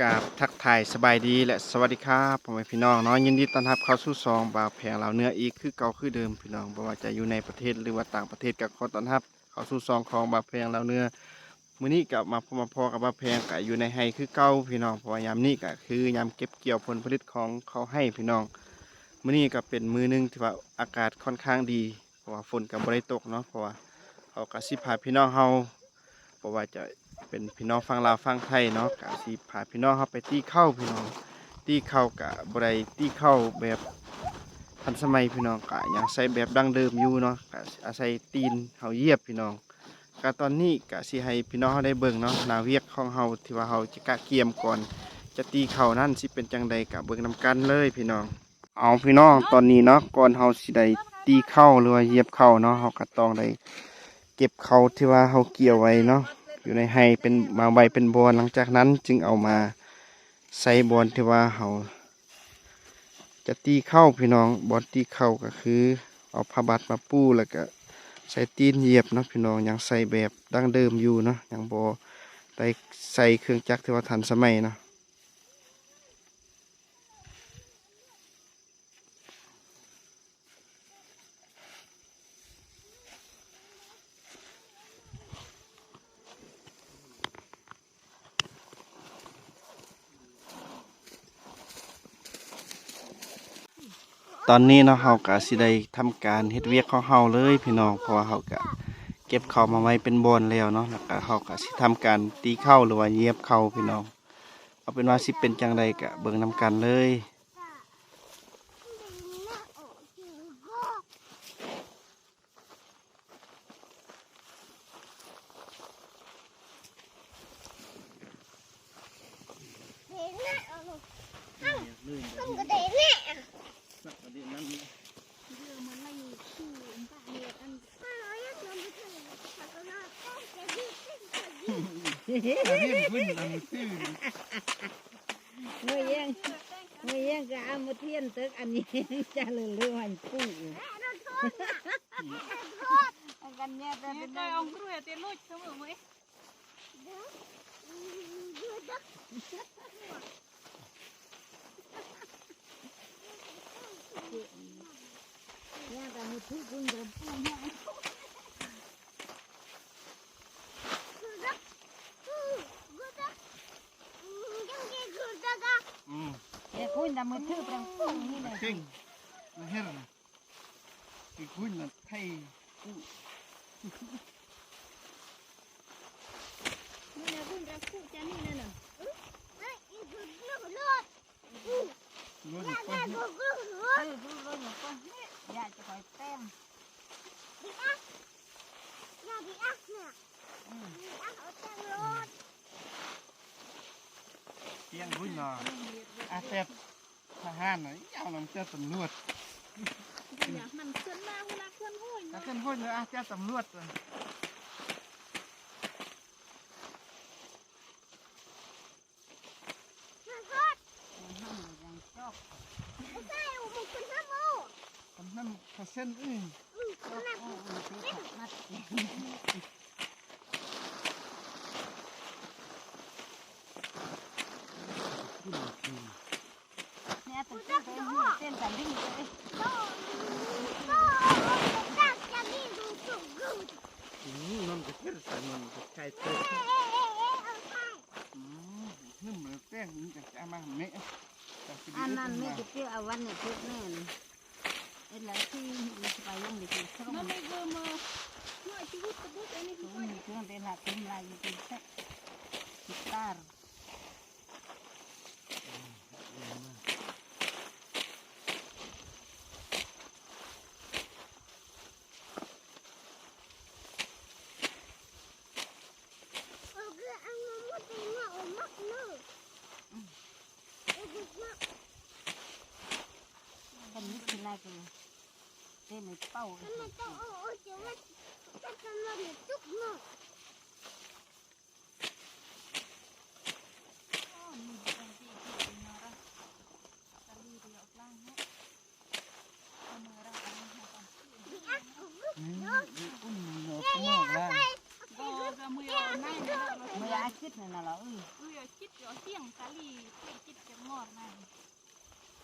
ກາບທັກທາຍສະບາຍດີ ແລະ ສະຫວັດດີຄັບ ພໍ່ແມ່ພີ່ນ້ອງເນາະ, ຍິນດີຕ້ອນຮັບເຂົ້າສູ່ຊ່ອງບ່າວແພງລາວເໜືອອີກຄືເກົ່າຄືເດີມພີ່ນ້ອງ. ບໍ່ວ່າຈະຢູ່ໃນປະເທດ ຫຼືວ່າຕ່າງປະເທດ ກໍຂໍຕ້ອນຮັບເຂົ້າສູ່ຊ່ອງຂອງບ່າວແພງລາວເໜືອ. ມື້ນີ້ກໍມາພົບມາພໍ້ກັບບ່າວແພງ ກໍຢູ່ໃນໄຮ່ຄືເກົ່າພີ່ນ້ອງ, ເພາະວ່າຍາມນີ້ກໍຄືຍາມເກັບກ່ຽວຜົນຜະລິດຂອງເຂົ້າໄຮ່ພີ່ນ້ອງ. ມື້ນີ້ກໍເປັນມື້ໜຶ່ງທີ່ວ່າອາກາດຄ່ອນຂ້າງດີ ເພາະວ່າຝົນກໍບໍ່ໄດ້ຕົກເນາະ, ເພາະວ່າເຮົາກໍຊິພາພີ່ນ້ອງເຮົາ ບໍ່ວ່າຈະເປັນພີ່ນ້ອງຝັ່ງລາວຝັ່ງໄທເນາະ, ກະຊິພາພີ່ນ້ອງເຮົາໄປຕີເຂົ້າພີ່ນ້ອງ. ຕີເຂົ້າກະບໍ່ໄດ້ຕີເຂົ້າແບບທັນສະໄໝພີ່ນ້ອງ, ກະຍັງໃຊ້ແບບດັ້ງເດີມຢູ່ເນາະ, ກະອາໄສຕີນເຮົາຢຽບພີ່ນ້ອງ. ກະຕອນນີ້ກະຊິໃຫ້ພີ່ນ້ອງເຮົາໄດ້ເບິ່ງເນາະ, ໜ້າວຽກຂອງເຮົາທີ່ວ່າເຮົາຈະກະກຽມກ່ອນຈະຕີເຂົ້ານັ້ນຊິເປັນຈັ່ງໃດ, ກະເບິ່ງນຳກັນເລີຍພີ່ນ້ອງ. ເອົາພີ່ນ້ອງ ຕອນນີ້ເນາະ ກ່ອນເຮົາຊິໄດ້ຕີເຂົ້າ ຫຼືວ່າຢຽບເຂົ້າເນາະ, ເຮົາກໍຕ້ອງໄດ້ເກັບເຂົ້າທີ່ວ່າເຮົາກ່ຽວໄວ້ເນາະ ຢູ່ໃນໄຮ່ເປັນ ມາໄວ້ເປັນບ່ອນ, ຫຼັງຈາກນັ້ນຈຶ່ງເອົາມາໃສ່ບ່ອນທີ່ວ່າເຮົາຈະຕີເຂົ້າພີ່ນ້ອງ. ບ່ອນຕີເຂົ້າກໍຄືເອົາຜ້າບັດມາປູ ແລ້ວກໍໃສ່ຕີນຢຽບເນາະພີ່ນ້ອງ, ຍັງໃຊ້ແບບດັ້ງເດີມຢູ່ເນາະ, ຍັງບໍ່ໄດ້ໃສ່ເຄື່ອງຈັກທີ່ວ່າທັນສະໄໝເນາະ. ຕອນນີ້ເນາະ ເຮົາກະຊິໄດ້ທຳການເຮັດວຽກຂອງເຮົາເລີຍພີ່ນ້ອງ, ເພາະວ່າເຮົາກະເກັບເຂົ້າມາໄວ້ເປັນບ່ອນແລ້ວເນາະ, ແລ້ວກະເຮົາກະຊິທຳການຕີເຂົ້າ ຫຼືວ່າຢຽບເຂົ້າພີ່ນ້ອງ. ເອົາເປັນວ່າຊິເປັນຈັ່ງໃດກະເບິ່ງນຳກັນເລີຍ. ມື້ແຍງ ມື້ແຍງກໍເອົາມາທຽນຕຶກອັນນີ້ ຈະເລີເລີໃຫ້ປູກ ກັນແຍກໄດ້ເປັນ ທະຫານນະ ຍາວນຳເຈົ້າຕຳຫຼວດ ມັນເຄື່ອນມາເວລາເຄື່ອນໂຫຍ ຖ້າເຄື່ອນໂຫຍ ອາ ເຈົ້າຕຳຫຼວດ. ອັນນັ້ນແມ່ຈະເປັນອາວັນໃນເພິກແມ່ນ ເອັດລະທີ່ໄປຍັງໄດ້ກິນຂະໜົມ ມື້ອາທິດ ນັ້ນລະເອີຍ ເອີຍ ເອົາຈິດ ເອົາສຽງສາລີ ເອົາຈິດຈະງອດນະ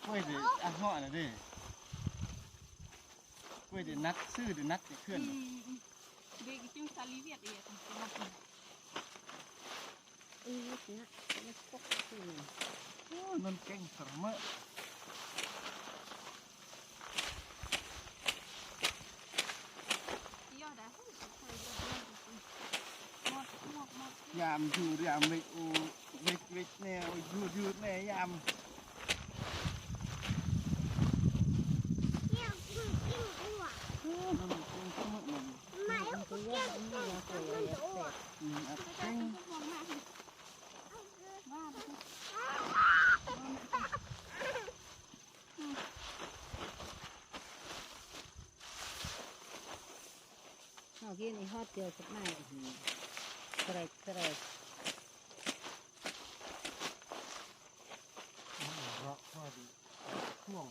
ກ້ວຍເດ ອາເຫາະນະເດ ກ້ວຍເດ ນັດຊື້ເດ ນັດຈະເຄື່ອນ ອືມ ເດ ຈຶ່ງສາລີວຽດເອ ເອີ ນະ ໂອ້ ມັນເກັ່ງສະເໝີ. ຍາມຢູ່ ຍາມເວັກ ໂອ ເວັກ ເວັກແນ່ ໂອ ຍືດ ຍືດແນ່ ຍາມ ເຮົາກິນອີ່ຮອດດຽວສັກໜ້ອຍ ອືມ ແຊກ ແຊກ ເລາະພໍດີ ຊ່ວງ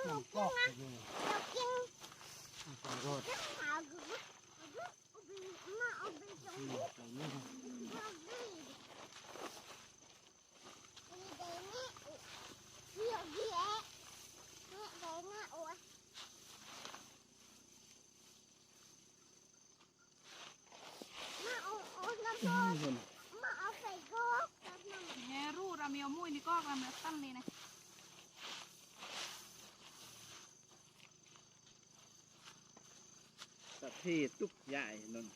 ນ້ຳກອກຢູ່ ເຮົາກິນ ໄປໂລດ ມາເອົາໄປສົ່ງ ໄປນີ້ ແມ່ຮູ້ລະ ແມວມຸ້ຍນີ້ກໍລະ ແມວຕັນນີ້ນະ. ສະເພຕຸກຢາຍນັ້ນ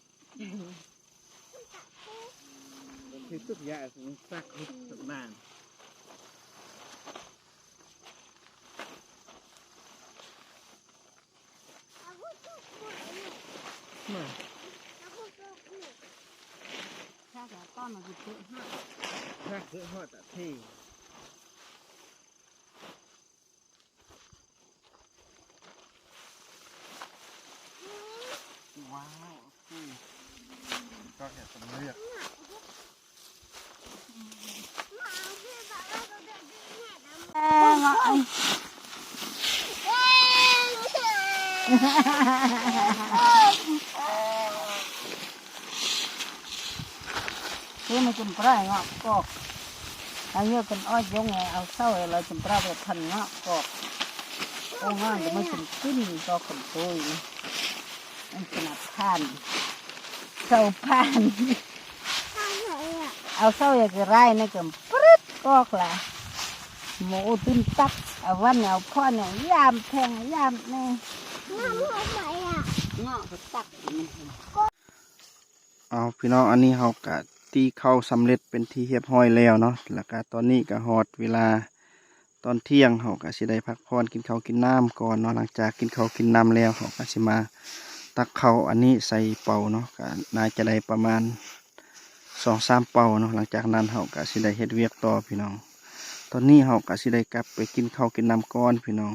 ສະເພຕຸກຢາຍ ສັກ ສັກນານ ມາ ຖ້າຈະຕ້ອນມາຄືເພ ຖ້າຄືຮອດຕະເພ. ວ້າວ ໂອເຄ ກໍແຄ່ສຳເລັດ ເອີ ເງາະ ເອີ ມັນຈະປາຍເງາະກອກ ອາຍຸກັນອອດຍົງ ເອົາເສົາແລ້ວຈະປາຍໄປພັນເງາະກອກ ໂອ້ ງາມ ແຕ່ມັນຈະກິນກອກກັນໂຕຍ ມັນຂະໜາດຜ່ານ ເສົາຜ່ານ ເອົາເສົາຢ່າງກະໄດ້ນະ ກະປຶດກອກລະ ໂມຕື່ນຕັບ ເອົາວັນເອົາພອນ ຍາມແພງ ຍາມແນ່ ເງາະກະຕັກ ເອົາ ພີ່ນ້ອງ ອັນນີ້ເຮົາກະຕີເຂົ້າສຳເລັດເປັນທີ່ຮຽບຮ້ອຍແລ້ວເນາະ ແລ້ວກະຕອນນີ້ກະຮອດເວລາຕອນທ່ຽງ ເຮົາກະຊິໄດ້ພັກຜ່ອນກິນເຂົ້າກິນນ້ຳກ່ອນເນາະ. ຫຼັງຈາກກິນເຂົ້າກິນນ້ຳແລ້ວ ເຮົາກະຊິມາຕັກເຂົ້າອັນນີ້ໃສ່ເປົາເນາະ ກະໜ້າຈະໄດ້ປະມານສອງສາມເປົາເນາະ. ຫຼັງຈາກນັ້ນເຮົາກະຊິໄດ້ເຮັດວຽກຕໍ່ພີ່ນ້ອງ. ຕອນນີ້ເຮົາກະຊິໄດ້ກັບໄປກິນເຂົ້າກິນນ້ຳກ່ອນພີ່ນ້ອງ.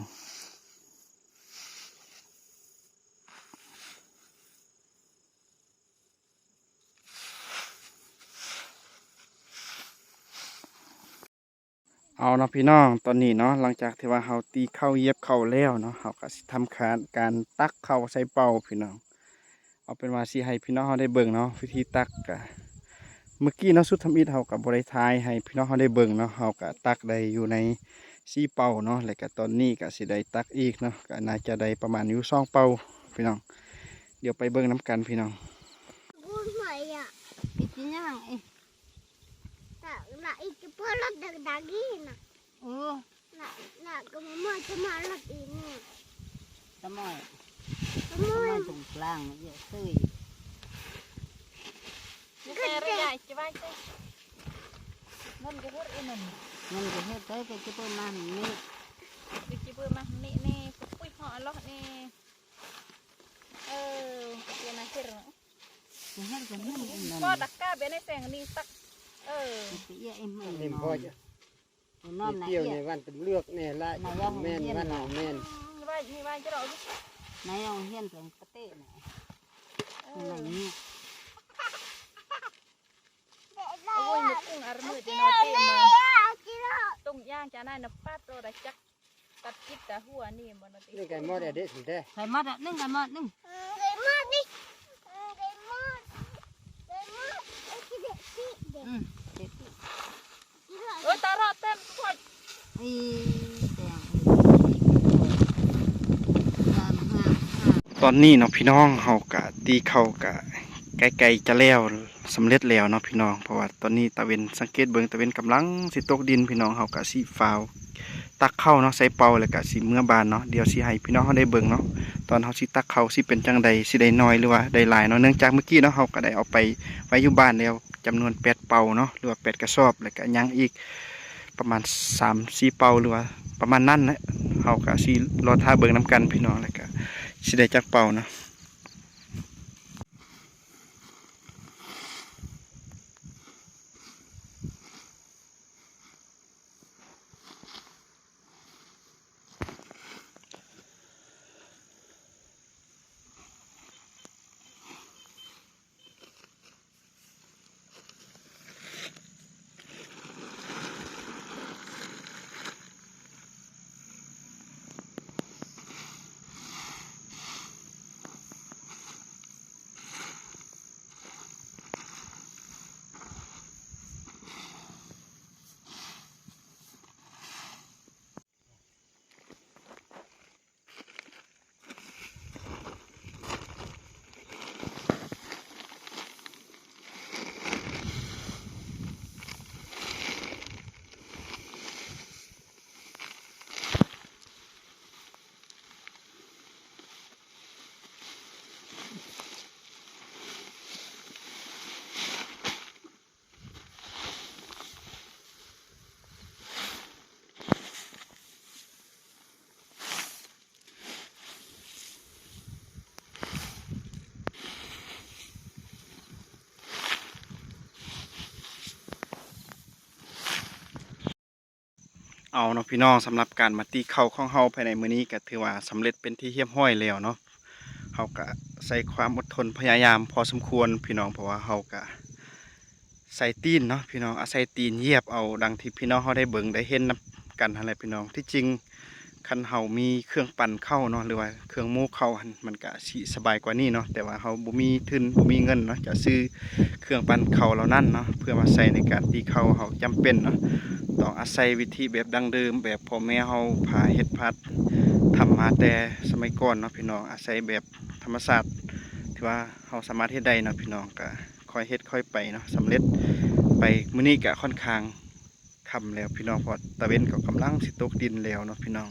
ເອົາເນາະພີ່ນ້ອງ ຕອນນີ້ເນາະ ຫຼັງຈາກທີ່ວ່າເຮົາຕີເຂົ້າຢຽບເຂົ້າແລ້ວເນາະ ເຮົາກະຊິທຳການ ການຕັກເຂົ້າໃສ່ເປົາພີ່ນ້ອງ. ເອົາເປັນວ່າຊິໃຫ້ພີ່ນ້ອງເຮົາໄດ້ເບິ່ງເນາະ ວິທີຕັກກະ ເມື່ອກີ້ເນາະ ຊຸດທຳອິດເຮົາກະບໍ່ໄດ້ຖ່າຍໃຫ້ພີ່ນ້ອງເຮົາໄດ້ເບິ່ງເນາະ ເຮົາກະຕັກໄດ້ຢູ່ໃນສີ່ເປົາເນາະ ແລ້ວກະຕອນນີ້ກະຊິໄດ້ຕັກອີກເນາະ ກະໜ້າຈະໄດ້ປະມານຢູ່ສອງເປົາພີ່ນ້ອງ. ດຽວໄປເບິ່ງນຳກັນພີ່ນ້ອງ. ເປັນຫຍັງເອ ລະອີກຈະເປີດລົດດັກໆອີກນະ ເອີ ລະ ລະກໍມາເມີຈະມາລົດອີກນີ້ ສະໝອຍ ສະໝອຍ ສະໝອຍຕົງກາງເຍາະເຊີຍ ແຕ່ລະຍາຍຈະວ່າເຊີຍ ເງິນຈະເຮັດອີ່ນັ້ນ ເງິນຈະເຮັດໄດ້ ກໍຈະເປີດມານີ້ ຈະເປີດມານີ້ແນ່ ປຸ້ຍເຫາະລອດແນ່. ເອີ ເປັນອາເຮັດເນາະ ຊິເຮັດກັນໃຫ້ອັນນັ້ນ ກໍດັກກາເປັນໃນແສງນີ້ຕັກ ເອີ ຊິເອີຍໃຫ້ມັນ ນີ້ພໍຈະ ນ້ອງນາ ນີ້ ເອີຍ ນີ້ວັນຕຳເລືອກແນ່ລະ ນາຍອງ ແມ່ນ ຮຽນ ວັນ ເນາະ ແມ່ນ ອືມ ວ່າ ນີ້ວ່າຈະດອກ ນາຍອງຮຽນເປັນປະເຕະນະ ເອີ ອັນນີ້ ໂອ້ຍ ໜຶ່ງອາຣະມືດເນາະ ເຕັມເລີຍ ຕົງຢ່າງຈານາຍນະປາດໂຕດາຈັກ ຕັດຈິດຕາຫົວນີ້ບໍ່ນະຕິ ໜຶ່ງໄກ່ໝົດແດ່ເດ້ ໜຶ່ງໄກ່ໝົດ ໜຶ່ງ ໜຶ່ງໄກ່ໝົດ ໜຶ່ງ ເອີ ໄກ່ໝົດນີ້ ເອີ ໄກ່ໝົດ ໄກ່ໝົດ ໄອ້ທີ່ເດັກ ອືມ ເອີ ຕາຣະເຕັມ ອີ ແຕງ ຕອນນີ້ເນາະພີ່ນ້ອງ ເຮົາກະ ຕີເຂົ້າກະໃກ້ໆຈະແລ້ວ ສຳເລັດແລ້ວເນາະພີ່ນ້ອງ ເພາະວ່າຕອນນີ້ຕາເວັນ ສັງເກດເບິ່ງຕາເວັນກຳລັງຊິຕົກດິນພີ່ນ້ອງ ເຮົາກະຊິຟ້າວຕັກເຂົ້າເນາະ ໃສ່ເປົາ ແລ້ວກະຊິເມືອບ້ານເນາະ ດຽວຊິໃຫ້ພີ່ນ້ອງເຮົາໄດ້ເບິ່ງເນາະ ຕອນເຮົາຊິຕັກເຂົ້າຊິເປັນຈັ່ງໃດ ຊິໄດ້ໜ້ອຍ ຫຼືວ່າໄດ້ຫຼາຍເນາະ ເນື່ອງຈາກມື້ກີ້ເນາະ ເຮົາກະໄດ້ເອົາໄປໄວ້ຢູ່ບ້ານແລ້ວ ຈຳນວນແປດເປົາເນາະ ຫຼືວ່າແປດກະສອບ ແລ້ວກະຍັງອີກປະມານສາມສີ່ເປົາ ຫຼືວ່າປະມານນັ້ນແຫຼະ ເຮົາກະຊິລໍຖ້າເບິ່ງນຳກັນພີ່ນ້ອງ ແລ້ວກະຊິໄດ້ຈັກເປົາເນາະ. ເອົາເນາະພີ່ນ້ອງ ສຳລັບການມາຕີເຂົ້າຂອງເຮົາພາຍໃນມື້ນີ້ກະຖືວ່າສຳເລັດເປັນທີ່ຮຽບຮ້ອຍແລ້ວເນາະ. ເຮົາກະໃຊ້ຄວາມອົດທົນພະຍາຍາມພໍສົມຄວນພີ່ນ້ອງ ເພາະວ່າເຮົາກະໃຊ້ຕີນເນາະພີ່ນ້ອງ ອາໄສຕີນຢຽບເອົາ ດັ່ງທີ່ພີ່ນ້ອງເຮົາໄດ້ເບິ່ງໄດ້ເຫັນນຳກັນຫັ້ນແຫຼະພີ່ນ້ອງ. ທີ່ຈິງ ຄັນເຮົາມີເຄື່ອງປັ່ນເຂົ້າເນາະ ຫຼືວ່າເຄື່ອງໂມ້ເຂົ້າຫັ້ນ ມັນກະຊິສະບາຍກວ່ານີ້ເນາະ ແຕ່ວ່າເຮົາບໍ່ມີທຶນ ບໍ່ມີເງິນເນາະ ຈະຊື້ເຄື່ອງປັ່ນເຂົ້າເຫຼົ່ານັ້ນເນາະ ເພື່ອມາໃຊ້ໃນການຕີເຂົ້າ. ເຮົາຈຳເປັນເນາະ ຕ້ອງອາໄສວິທີແບບດັ້ງເດີມ ແບບພໍ່ແມ່ເຮົາພາເຮັດພາທຳມາແຕ່ສະໄໝກ່ອນເນາະພີ່ນ້ອງ ອາໄສແບບທຳມະຊາດ ທີ່ວ່າເຮົາສາມາດເຮັດໄດ້ເນາະພີ່ນ້ອງ. ກະຄ່ອຍເຮັດຄ່ອຍໄປເນາະ ສຳເລັດໄປ. ມື້ນີ້ກະຂ້ອນຂ້າງ ຄ່ຳແລ້ວພີ່ນ້ອງ ເພາະຕາເວັນກໍກຳລັງຊິຕົກດິນແລ້ວເນາະພີ່ນ້ອງ.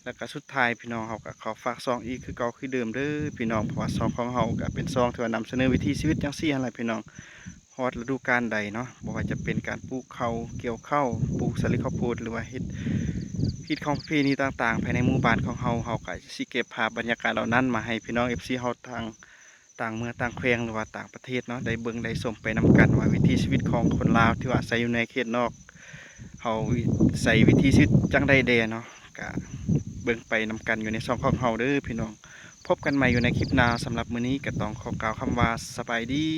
ແລ້ວກໍສຸດທ້າຍພີ່ນ້ອງ ເຮົາກໍຂໍຝາກຊ່ອງອີກຄືເກົ່າຄືເດີມເດີພີ່ນ້ອງ ເພາະວ່າຊ່ອງຂອງເຮົາກໍເປັນຊ່ອງທີ່ວ່ານຳສະເໜີວິຖີຊີວິດຈັ່ງຊີ້ຫັ້ນແຫຼະພີ່ນ້ອງ. ຮອດລະດູການໃດເນາະ ບໍ່ວ່າຈະເປັນການປູກເຂົ້າ ກ່ຽວເຂົ້າ ປູກສາລີເຂົ້າໂພດ ຫຼືວ່າເຮັດຮີດຄອງປະເພນີຕ່າງໆ ພາຍໃນໝູ່ບ້ານຂອງເຮົາ ເຮົາກໍຊິເກັບພາບບັນຍາກາດເຫຼົ່ານັ້ນມາໃຫ້ພີ່ນ້ອງເອັຟຊີເຮົາທາງ ຕ່າງເມືອງຕ່າງແຂວງ ຫຼືວ່າຕ່າງປະເທດເນາະ ໄດ້ເບິ່ງໄດ້ຊົມໄປນຳກັນວ່າວິຖີຊີວິດຂອງຄົນລາວທີ່ວ່າອາໄສຢູ່ໃນເຂດນອກ ເຮົາໃຊ້ວິຖີຊີວິດຈັ່ງໃດແດ່ເນາະ ກະເບິ່ງໄປນຳກັນຢູ່ໃນຊ່ອງຂອງເຮົາເດີພີ່ນ້ອງ. ພົບກັນໃໝ່ຢູ່ໃນຄລິບໜ້າ ສຳລັບມື້ນີ້ກະຕ້ອງຂໍກ່າວຄຳວ່າສະບາຍດີ.